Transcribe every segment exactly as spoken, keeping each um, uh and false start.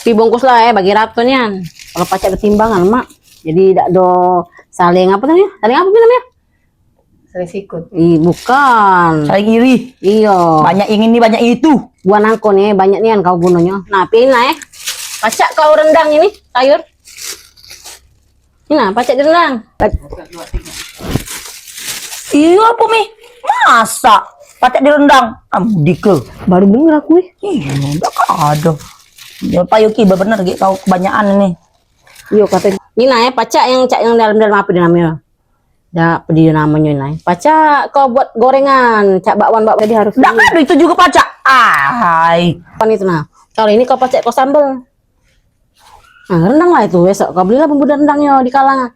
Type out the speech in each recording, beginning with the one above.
Pi bungkus lah, eh, bagi rata nian. Kalau pacak betimbangan, Mak. Jadi dak do saling apa namanya? Saling apa namanya? Saling sikut. Ih, bukan. Saling iri. Iyo. Banyak yang ini, banyak yang itu. Buah nangko ni, banyak nian kau gunonyo. Nah, pi nah, eh. Pacak kau rendang ini, sayur. Nah, pacak direndang. Iyo, apa, Mi? Masa pacak direndang? Am, dike. Baru denger aku, eh. Iyo, dak ada. Ya, payo ki, bener, gek kau kebanyakan ini. Iyo, kata, ni nah, eh, pacak yang, cak yang dalam-dalam apa dia namanya? Dak, apa dia namanya, nah. Pacak kau buat gorengan, cak bakwan, bakwan jadi harus. Dak ada itu juga pacak. Ai. Apa itu, nah? Kalau ini kau pacak kau sambel. Nah, rendang lah itu, besok kau belilah bumbu rendangnya di kalangan.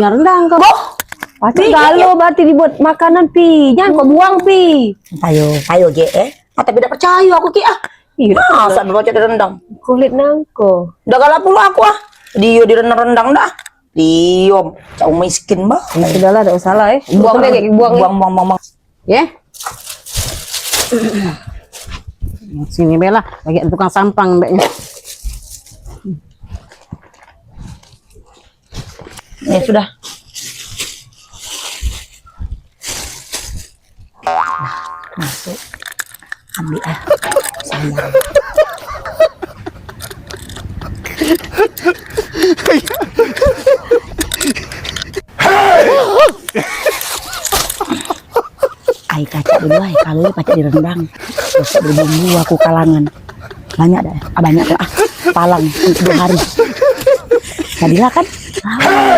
Ya, rendang kau. Boh. Pacak galo berarti dibuat makanan, Pi. Jangan kau buang, Pi. Payo, payo, gek, eh. Ah, tapi dak percaya aku, ki, ah. Iyo, masa dak percaya rendang? Kulit nangko. Dak galak pula aku, ah. Dia di rendang-rendang dah. Diom, cak miskin bah. Ya sudahlah, dak usah lah, eh. Buang deh, buang, buang, buang, buang. Ya. Sini bela, lagi ada tukang sampang mbaknya. Ya sudah. Nah, masuk. Ambil ah. Sayang. Ai, kacak dulu ai, kalau pacak direndang. Besok berbumbu aku kalangan. Banyak dah, ah, banyak dah. Ah, palang untuk dua hari. Jadilah kan? Ah,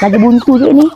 lagi buntu je ni.